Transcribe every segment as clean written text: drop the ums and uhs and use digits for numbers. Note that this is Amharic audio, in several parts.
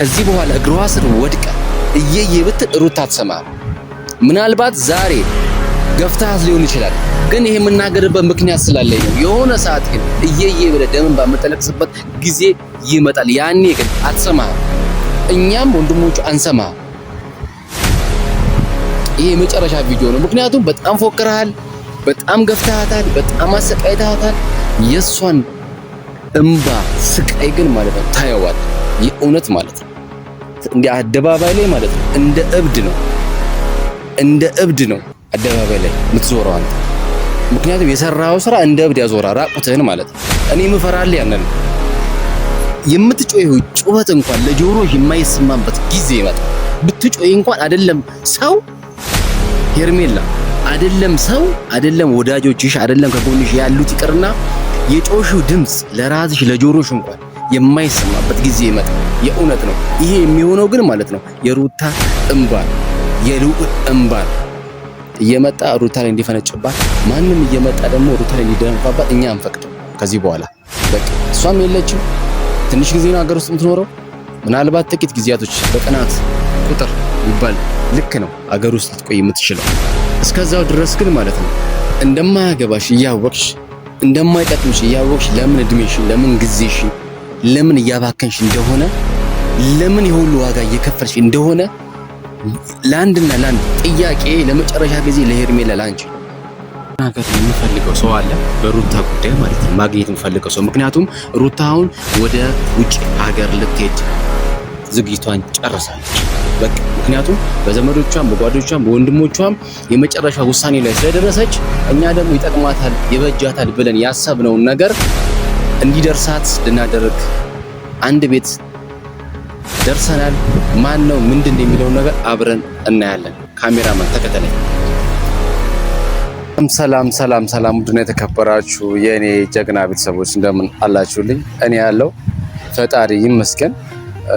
ከዚህ በኋላ እግሯ ስር ወድቀ እየየ ብትል ሩታ አትሰማህም። ምናልባት ዛሬ ገፍተሃት ሊሆን ይችላል፣ ግን ይሄ የምናገርበት ምክንያት ስላለኝ ነው። የሆነ ሰዓት ግን እየየ ብለህ ደምን በምትለቅስበት ጊዜ ይመጣል። ያኔ ግን አትሰማህም። እኛም ወንድሞቹ አንሰማህም። ይሄ የመጨረሻ ቪዲዮ ነው። ምክንያቱም በጣም ፎክረሃል፣ በጣም ገፍተሃታል፣ በጣም አሰቃይተሃታል። የእሷን እምባ ስቃይ ግን ማለት ነው ታየዋል። የእውነት ማለት ነው እንደ አደባባይ ላይ ማለት ነው እንደ እብድ ነው እንደ እብድ ነው አደባባይ ላይ የምትዞረው አንተ። ምክንያቱም የሰራው ስራ እንደ እብድ ያዞራ ራቁትህን ማለት ነው። እኔ ምፈራልህ ያንን የምትጮይው ጩኸት እንኳን ለጆሮ የማይሰማበት ጊዜ ይመጣል። ብትጮይ እንኳን አይደለም ሰው ሄርሜላ አይደለም ሰው አይደለም ወዳጆችሽ አይደለም ከጎንሽ ያሉት ይቅርና የጮሽው ድምፅ ለራስሽ ለጆሮሽ እንኳን የማይሰማበት ጊዜ ይመጣል። የእውነት ነው። ይሄ የሚሆነው ግን ማለት ነው የሩታ እምባ የልዑል እምባ እየመጣ ሩታ ላይ እንዲፈነጭባት ማንም እየመጣ ደግሞ ሩታ ላይ እንዲደንፋባት እኛ አንፈቅድም። ከዚህ በኋላ በቃ እሷም የለችም። ትንሽ ጊዜ ነው ሀገር ውስጥ የምትኖረው። ምናልባት ጥቂት ጊዜያቶች በቀናት ቁጥር ይባል ልክ ነው አገር ውስጥ ልትቆይ የምትችለው። እስከዛው ድረስ ግን ማለት ነው እንደማያገባሽ እያወቅሽ እንደማይጠቅምሽ እያወቅሽ ለምን እድሜሽን ለምን ጊዜሽን ለምን እያባከንሽ እንደሆነ ለምን የሁሉ ዋጋ እየከፈልሽ እንደሆነ ለአንድና ለአንድ ጥያቄ ለመጨረሻ ጊዜ ለሄርሜላ ላንቺ ነገር የምፈልገው ሰው አለ፣ በሩታ ጉዳይ ማለት ነው ማግኘት የምፈልገው ሰው። ምክንያቱም ሩታ አሁን ወደ ውጭ ሀገር ልትሄድ ዝግጅቷን ጨርሳለች። በቃ ምክንያቱም በዘመዶቿም በጓዶቿም በወንድሞቿም የመጨረሻ ውሳኔ ላይ ስለደረሰች እኛ ደግሞ ይጠቅማታል ይበጃታል ብለን ያሰብነውን ነገር እንዲደርሳት ልናደርግ አንድ ቤት ደርሰናል። ማን ነው ምንድን ነው የሚለውን ነገር አብረን እናያለን። ካሜራማን ተከተለኝ። ሰላም ሰላም ሰላም፣ ውድና የተከበራችሁ የእኔ ጀግና ቤተሰቦች እንደምን አላችሁልኝ? እኔ ያለው ፈጣሪ ይመስገን።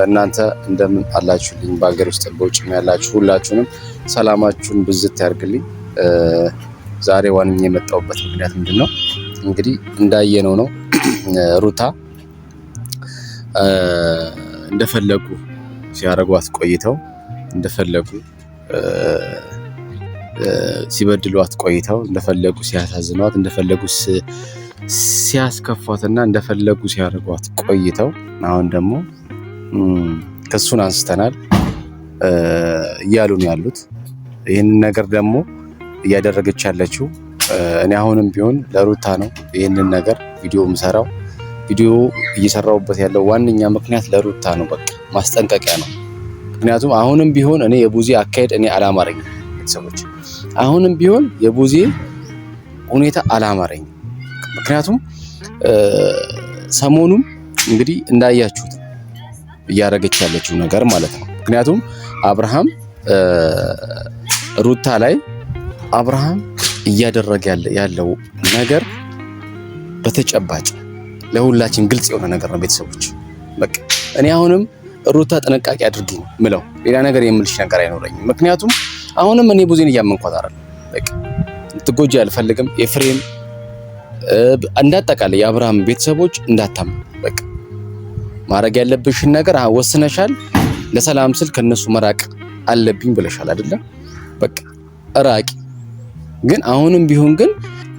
እናንተ እንደምን አላችሁልኝ? በሀገር ውስጥ በውጭ ያላችሁ ሁላችሁንም ሰላማችሁን ብዝት ያርግልኝ። ዛሬ ዋነኛ የመጣሁበት ምክንያት ምንድን ነው? እንግዲህ እንዳየነው ነው ሩታ እንደፈለጉ ሲያደርጓት ቆይተው እንደፈለጉ ሲበድሏት ቆይተው እንደፈለጉ ሲያሳዝኗት እንደፈለጉ ሲያስከፏትና እንደፈለጉ ሲያደርጓት ቆይተው አሁን ደግሞ ክሱን አንስተናል እያሉ ነው ያሉት። ይህንን ነገር ደግሞ እያደረገች ያለችው እኔ አሁንም ቢሆን ለሩታ ነው ይህንን ነገር ቪዲዮ የምሰራው። ቪዲዮ እየሰራሁበት ያለው ዋነኛ ምክንያት ለሩታ ነው። በቃ ማስጠንቀቂያ ነው። ምክንያቱም አሁንም ቢሆን እኔ የቡዜ አካሄድ እኔ አላማረኝም። ቤተሰቦች አሁንም ቢሆን የቡዜ ሁኔታ አላማረኝም። ምክንያቱም ሰሞኑም እንግዲህ እንዳያችሁት እያደረገች ያለችው ነገር ማለት ነው። ምክንያቱም አብርሃም ሩታ ላይ አብርሃም እያደረገ ያለው ነገር በተጨባጭ ለሁላችን ግልጽ የሆነ ነገር ነው። ቤተሰቦች በቃ እኔ አሁንም ሩታ ጥንቃቄ አድርጊ ምለው ሌላ ነገር የምልሽ ነገር አይኖረኝም። ምክንያቱም አሁንም እኔ ቡዜን እያመንኳት አይደል። በቃ ልትጎጂ አልፈልግም። ኤፍሬም እንዳጠቃላይ የአብርሃም ቤተሰቦች እንዳታም በቃ ማድረግ ያለብሽን ነገር ወስነሻል። ለሰላም ስል ከነሱ መራቅ አለብኝ ብለሻል አይደለም? በቃ ራቂ። ግን አሁንም ቢሆን ግን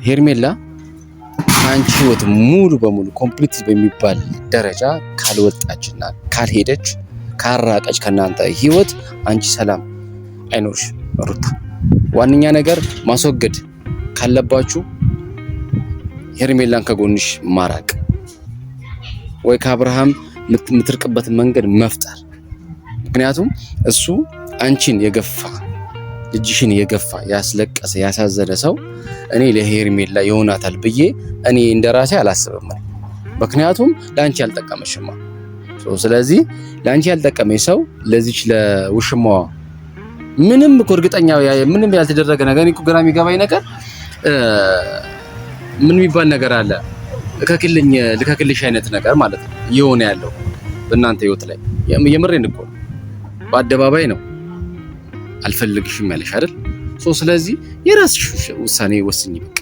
ሄርሜላ ከአንቺ ህይወት ሙሉ በሙሉ complete በሚባል ደረጃ ካልወጣችና ካልሄደች ካራቀች ከእናንተ ህይወት አንቺ ሰላም አይኖርሽ ሩታ። ዋነኛ ነገር ማስወገድ ካለባችሁ ሄርሜላን ከጎንሽ ማራቅ ወይ ከአብርሃም የምትርቅበትን መንገድ መፍጠር። ምክንያቱም እሱ አንቺን የገፋ ልጅሽን የገፋ ያስለቀሰ ያሳዘነ ሰው እኔ ለሄርሜላ ይሆናታል ብዬ እኔ እንደራሴ አላስብም። ምክንያቱም ለአንቺ ያልጠቀመሽማ። ስለዚህ ለአንቺ ያልጠቀመሽ ሰው ለዚች ለውሽማዋ ምንም እኮ እርግጠኛ ምንም ያልተደረገ ነገር እኮ ግራ የሚገባኝ ነገር ምን የሚባል ነገር አለ ልከክልኝ ልከክልሽ አይነት ነገር ማለት ነው እየሆነ ያለው በእናንተ ህይወት ላይ። የምሬን እኮ በአደባባይ ነው አልፈልግሽም ያለሽ አይደል? so ስለዚህ የራስሽ ውሳኔ ወስኝ። በቃ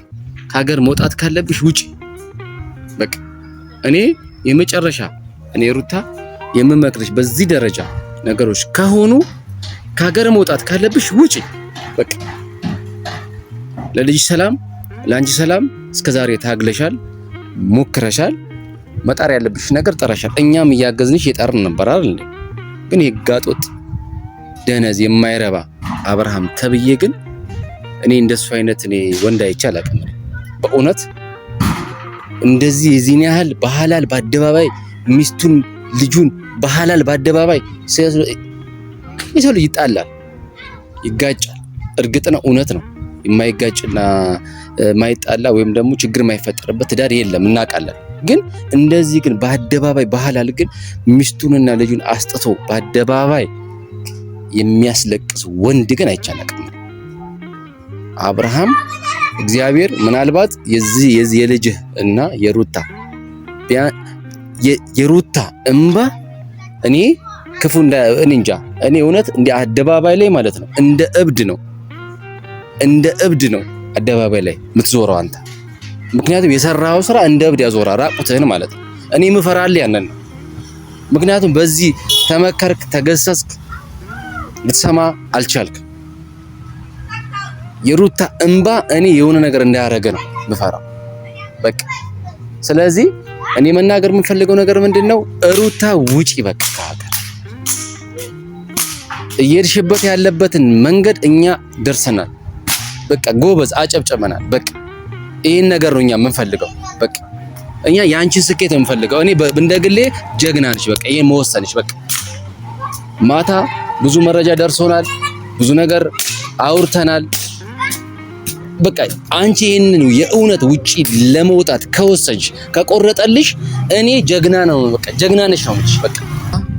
ከሀገር መውጣት ካለብሽ ውጪ። በቃ እኔ የመጨረሻ እኔ ሩታ የምመክርሽ በዚህ ደረጃ ነገሮች ከሆኑ ከሀገር መውጣት ካለብሽ ውጪ። በቃ ለልጅ ሰላም፣ ለአንቺ ሰላም። እስከዛሬ ታግለሻል፣ ሞክረሻል፣ መጣር ያለብሽ ነገር ጥረሻል። እኛም እያገዝንሽ የጣርን ነበር አይደል? ግን ይሄ ጋጦጥ ደነዝ የማይረባ አብርሃም ተብዬ ግን እኔ እንደሱ አይነት እኔ ወንድ አይቼ አላውቅም። በእውነት እንደዚህ የዚህን ያህል በሐላል በአደባባይ ሚስቱን ልጁን በሐላል በአደባባይ የሰው ልጅ ይጣላል፣ ይጋጫል። እርግጥ ነው እውነት ነው። የማይጋጭና የማይጣላ ወይም ደግሞ ችግር የማይፈጠርበት ትዳር የለም፣ እናውቃለን። ግን እንደዚህ ግን በአደባባይ በሐላል ግን ሚስቱንና ልጁን አስጥቶ በአደባባይ የሚያስለቅስ ወንድ ግን አይቻላቅም። አብርሃም እግዚአብሔር ምናልባት የዚህ የዚህ የልጅህ እና የሩታ የሩታ እምባ እኔ ክፉ እኔ እንጃ እኔ እውነት እንደ አደባባይ ላይ ማለት ነው እንደ እብድ ነው እንደ እብድ ነው አደባባይ ላይ የምትዞረው አንተ። ምክንያቱም የሰራኸው ስራ እንደ እብድ ያዞራ ራቁትህን ማለት ነው። እኔ ምፈራልህ ያንን ነው። ምክንያቱም በዚህ ተመከርክ፣ ተገሰስክ፣ ልትሰማ አልቻልክ። የሩታ እንባ እኔ የሆነ ነገር እንዳያረገ ነው ምፈራው። በቃ ስለዚህ እኔ መናገር የምፈልገው ነገር ምንድን ነው? ሩታ ውጪ በቃ ከሀገር እየሄድሽበት ያለበትን መንገድ እኛ ደርሰናል። በቃ ጎበዝ አጨብጨበናል። በቃ ይሄን ነገር ነው እኛ የምንፈልገው። በቃ እኛ የአንቺን ስኬት የምንፈልገው። እኔ እንደ ግሌ ጀግና ነሽ። በቃ ይሄን መወሰንሽ። በቃ ማታ ብዙ መረጃ ደርሶናል፣ ብዙ ነገር አውርተናል። በቃ አንቺ ይሄንን የእውነት ውጪ ለመውጣት ከወሰንሽ ከቆረጠልሽ፣ እኔ ጀግና ነው በቃ ጀግና ነሽ ነው የምልሽ። በቃ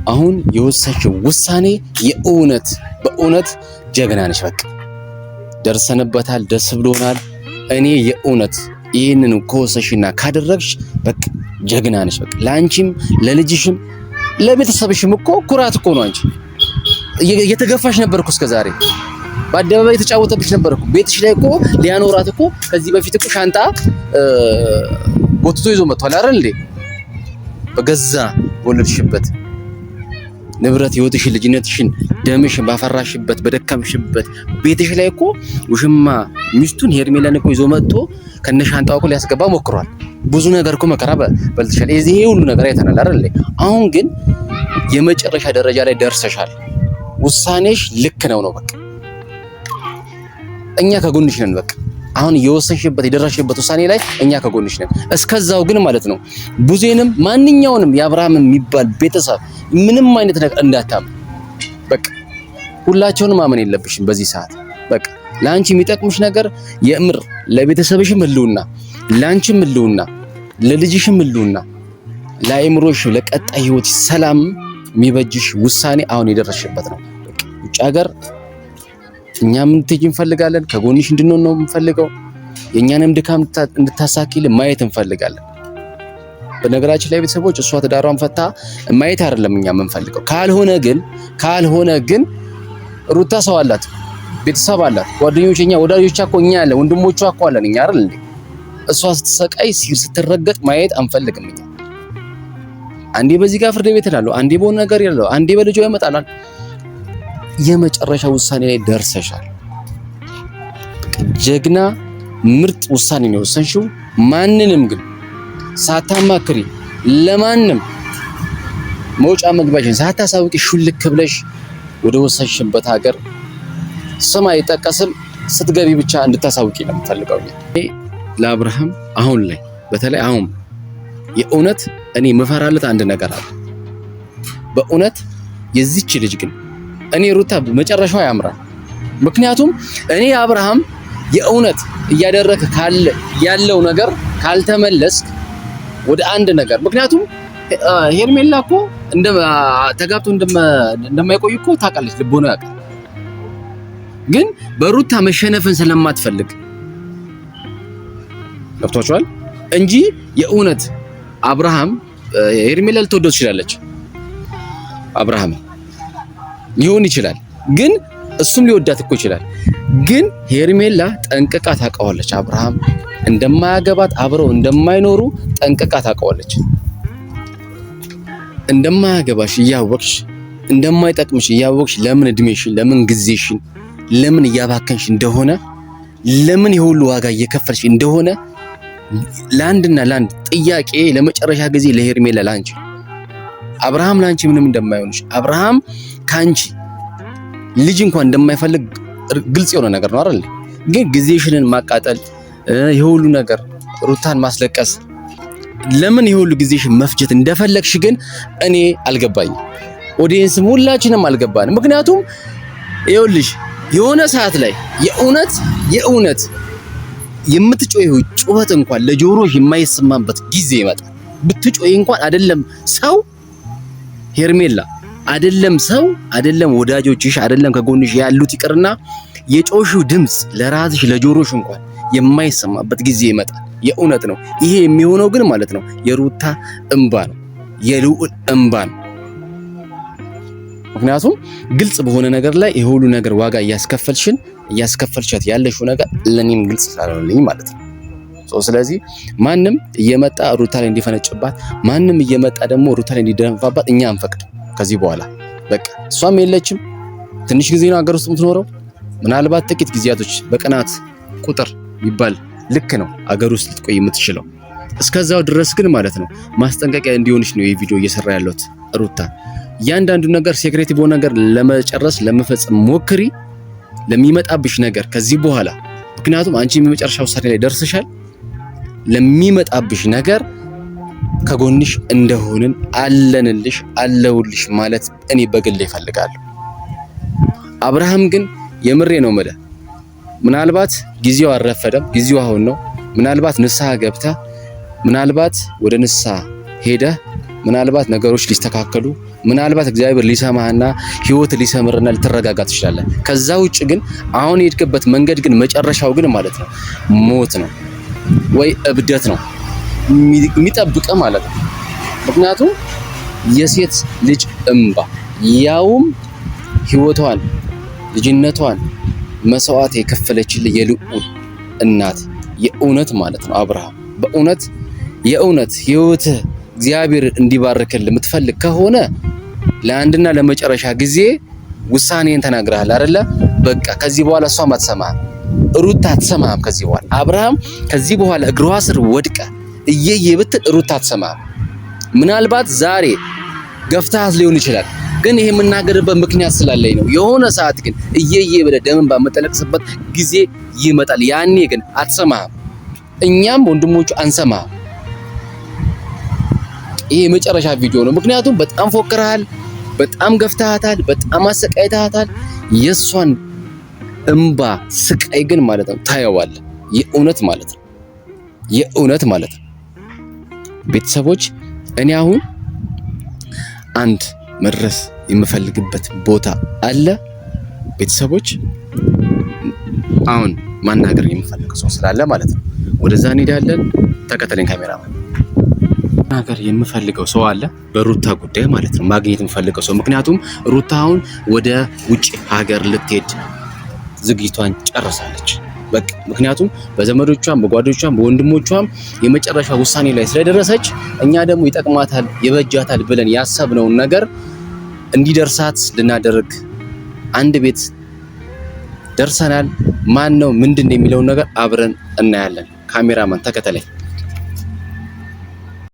አሁን የወሰንሽው ውሳኔ የእውነት በእውነት ጀግና ነሽ። በቃ ደርሰንበታል፣ ደስ ብሎናል። እኔ የእውነት ይህንን ከወሰንሽና ካደረግሽ በቃ ጀግና ነሽ። በቃ ለአንቺም ለልጅሽም ለቤተሰብሽም እኮ ኩራት እኮ ነው። አንቺ እየተገፋሽ ነበር እኮ እስከዛሬ በአደባባይ የተጫወተብሽ ነበር እኮ። ቤትሽ ላይ እኮ ሊያኖራት እኮ ከዚህ በፊት እኮ ሻንጣ ጎትቶ ይዞ መጥቷል አይደል እንዴ? በገዛ በወለድሽበት ንብረት ህይወትሽን፣ ልጅነትሽን፣ ደምሽን ባፈራሽበት በደከምሽበት ቤትሽ ላይ እኮ ውሽማ ሚስቱን ሄርሜላን እኮ ይዞ መጥቶ ከነሻንጣው እኮ ሊያስገባ ሞክሯል። ብዙ ነገር እኮ መከራ በልተሻል። ይሄ ሁሉ ነገር አይተናል አይደል? አሁን ግን የመጨረሻ ደረጃ ላይ ደርሰሻል። ውሳኔሽ ልክ ነው ነው በቃ እኛ ከጎንሽ ነን። በቃ አሁን የወሰንሽበት የደረስሽበት ውሳኔ ላይ እኛ ከጎንሽ ነን። እስከዛው ግን ማለት ነው ቡዜንም ማንኛውንም የአብርሃም የሚባል ቤተሰብ ምንም አይነት ነገር እንዳታም በቃ ሁላቸውንም ማመን የለብሽም በዚህ ሰዓት። በቃ ለአንቺ የሚጠቅምሽ ነገር የምር ለቤተሰብሽም ህልውና፣ ለአንቺም ህልውና፣ ለልጅሽም ህልውና፣ ለአእምሮሽ ለቀጣይ ህይወት ሰላም የሚበጅሽ ውሳኔ አሁን የደረስሽበት ነው። ውጭ ሀገር እኛም እንድትሄጂ እንፈልጋለን። ከጎንሽ እንድንሆን ነው የምንፈልገው። የእኛንም ድካም እንድታሳኪልን ማየት እንፈልጋለን። በነገራችን ላይ ቤተሰቦች እሷ ትዳሯን ፈታ ማየት አይደለም እኛ የምንፈልገው። ካልሆነ ግን ሩታ ሰው አላት፣ ቤተሰብ አላት፣ ጓደኞች፣ እኛ ወዳጆቿ እኮ እኛ ያለን ወንድሞቿ እኮ አለን እኛ አይደል እንዴ? እሷ ስትሰቃይ ስትረገጥ ማየት አንፈልግም እኛ። አንዴ በዚህ ጋር ፍርድ ቤት እላለሁ፣ አንዴ በሆነ ነገር ይላል፣ አንዴ በልጇ ይመጣላል። የመጨረሻ ውሳኔ ላይ ደርሰሻል። ጀግና ምርጥ ውሳኔ ነው የወሰንሽው። ማንንም ግን ሳታማክሪ ለማንም መውጫ መግቢያሽን ሳታሳውቂ ሹልክ ብለሽ ወደ ወሰንሽበት ሀገር ስም አይጠቀስም ስትገቢ ብቻ እንድታሳውቂ ነው የምፈልገው። ለአብርሃም አሁን ላይ በተለይ አሁን የእውነት እኔ ምፈራለት አንድ ነገር አለ። በእውነት የዚች ልጅ ግን እኔ ሩታ መጨረሻው ያምራል። ምክንያቱም እኔ አብርሃም የእውነት እያደረክ ካለ ያለው ነገር ካልተመለስክ ወደ አንድ ነገር ምክንያቱም ሄርሜላ እኮ እንደ ተጋብቶ እንደማይቆይ እኮ ታውቃለች፣ ልቦና ያውቃል። ግን በሩታ መሸነፍን ስለማትፈልግ ገብቷቸዋል እንጂ የእውነት አብርሃም ሄርሜላ ልትወደው ትችላለች አብርሃም ሊሆን ይችላል። ግን እሱም ሊወዳት እኮ ይችላል። ግን ሄርሜላ ጠንቅቃ ታውቀዋለች። አብርሃም እንደማያገባት አብረው እንደማይኖሩ ጠንቅቃ ታውቀዋለች። እንደማያገባሽ እያወቅሽ፣ እንደማይጠቅምሽ እያወቅሽ ለምን እድሜሽን፣ ለምን ጊዜሽን፣ ለምን እያባከንሽ እንደሆነ፣ ለምን የሁሉ ዋጋ እየከፈልሽ እንደሆነ ለአንድና ለአንድ ጥያቄ ለመጨረሻ ጊዜ ለሄርሜላ ላንቺ፣ አብርሃም ላንቺ ምንም እንደማይሆንሽ፣ አብርሃም ካንቺ ልጅ እንኳን እንደማይፈልግ ግልጽ የሆነ ነገር ነው አይደል? ግን ጊዜሽንን ማቃጠል፣ የሁሉ ነገር ሩታን ማስለቀስ፣ ለምን የሁሉ ጊዜሽን መፍጀት እንደፈለግሽ ግን እኔ አልገባኝም። Audience ም ሁላችንም አልገባንም። ምክንያቱም ይኸውልሽ የሆነ ሰዓት ላይ የእውነት የእውነት የምትጮይው ጩኸት እንኳን ለጆሮሽ የማይሰማበት ጊዜ ይመጣል። ብትጮይ እንኳን አይደለም ሰው ሄርሜላ፣ አይደለም ሰው፣ አይደለም ወዳጆችሽ፣ አይደለም ከጎንሽ ያሉት ይቅርና የጮሽው ድምፅ ለራስሽ ለጆሮሽ እንኳን የማይሰማበት ጊዜ ይመጣል። የእውነት ነው። ይሄ የሚሆነው ግን ማለት ነው የሩታ እንባ ነው፣ የልዑል እንባ ነው። ምክንያቱም ግልጽ በሆነ ነገር ላይ የሁሉ ነገር ዋጋ እያስከፈልሽን እያስከፈልሻት ያለሽው ነገር ለኔም ግልጽ ስላልሆነልኝ ማለት ነው። ስለዚህ ማንም እየመጣ ሩታ ላይ እንዲፈነጭባት፣ ማንም እየመጣ ደግሞ ሩታ ላይ እንዲደንፋባት እኛ አንፈቅድም። ከዚህ በኋላ በቃ እሷም የለችም። ትንሽ ጊዜ ነው ሀገር ውስጥ የምትኖረው። ምናልባት ጥቂት ጊዜያቶች በቀናት ቁጥር ቢባል ልክ ነው አገር ውስጥ ልትቆይ የምትችለው። እስከዛው ድረስ ግን ማለት ነው ማስጠንቀቂያ እንዲሆንሽ ነው ይህ ቪዲዮ እየሰራ ያለሁት። ሩታ እያንዳንዱ ነገር secret በሆነ ነገር ለመጨረስ ለመፈጸም ሞክሪ፣ ለሚመጣብሽ ነገር ከዚህ በኋላ፣ ምክንያቱም አንቺ የመጨረሻ ውሳኔ ላይ ደርሰሻል። ለሚመጣብሽ ነገር ከጎንሽ እንደሆንን አለንልሽ፣ አለውልሽ ማለት እኔ በግል እፈልጋለሁ። አብርሃም ግን የምሬ ነው የምልህ፣ ምናልባት ጊዜው አልረፈደም፣ ጊዜው አሁን ነው። ምናልባት ንስሐ ገብተህ፣ ምናልባት ወደ ንስሐ ሄደህ፣ ምናልባት ነገሮች ሊስተካከሉ፣ ምናልባት እግዚአብሔር ሊሰማህና ህይወት ሊሰምርና ልትረጋጋ ትችላለህ። ከዛ ውጭ ግን አሁን የሄድክበት መንገድ ግን መጨረሻው ግን ማለት ነው ሞት ነው ወይ እብደት ነው የሚጠብቀ ማለት ነው። ምክንያቱም የሴት ልጅ እምባ፣ ያውም ህይወቷን ልጅነቷን መስዋዕት የከፈለችልህ የልዑል እናት፣ የእውነት ማለት ነው አብርሃም፣ በእውነት የእውነት ህይወትህ እግዚአብሔር እንዲባርክልህ የምትፈልግ ከሆነ ለአንድና ለመጨረሻ ጊዜ ውሳኔን ተናግረሃል አይደለ? በቃ ከዚህ በኋላ እሷም አትሰማህም፣ ሩታ አትሰማህም። ከዚህ በኋላ አብርሃም ከዚህ በኋላ እግሯ ስር ወድቀ እየየ ብትል ሩታ አትሰማህም። ምናልባት ዛሬ ገፍተሃት ሊሆን ይችላል፣ ግን ይሄ የምናገርበት ምክንያት ስላለኝ ነው። የሆነ ሰዓት ግን እየየ ብለህ ደምን በምትለቅስበት ጊዜ ይመጣል። ያኔ ግን አትሰማህም፣ እኛም ወንድሞቹ አንሰማህም። ይሄ የመጨረሻ ቪዲዮ ነው። ምክንያቱም በጣም ፎክረሃል፣ በጣም ገፍተሃታል፣ በጣም አሰቃይተሃታል። የእሷን እምባ ስቃይ ግን ማለት ነው ታየዋለህ። የእውነት ማለት ነው፣ የእውነት ማለት ነው። ቤተሰቦች እኔ አሁን አንድ መድረስ የምፈልግበት ቦታ አለ። ቤተሰቦች አሁን ማናገር የምፈልገው ሰው ስላለ ማለት ነው ወደዛ እንሄዳለን። ተከተለኝ ካሜራማን። ማናገር የምፈልገው ሰው አለ በሩታ ጉዳይ ማለት ነው፣ ማግኘት የምፈልገው ሰው፣ ምክንያቱም ሩታ አሁን ወደ ውጭ ሀገር ልትሄድ ዝግጅቷን ጨርሳለች። በቃ ምክንያቱም በዘመዶቿም በጓዶቿም በወንድሞቿም የመጨረሻ ውሳኔ ላይ ስለደረሰች እኛ ደግሞ ይጠቅማታል ይበጃታል ብለን ያሰብነውን ነገር እንዲደርሳት ልናደርግ አንድ ቤት ደርሰናል። ማን ነው ምንድን ነው የሚለውን ነገር አብረን እናያለን። ካሜራማን ተከተለኝ።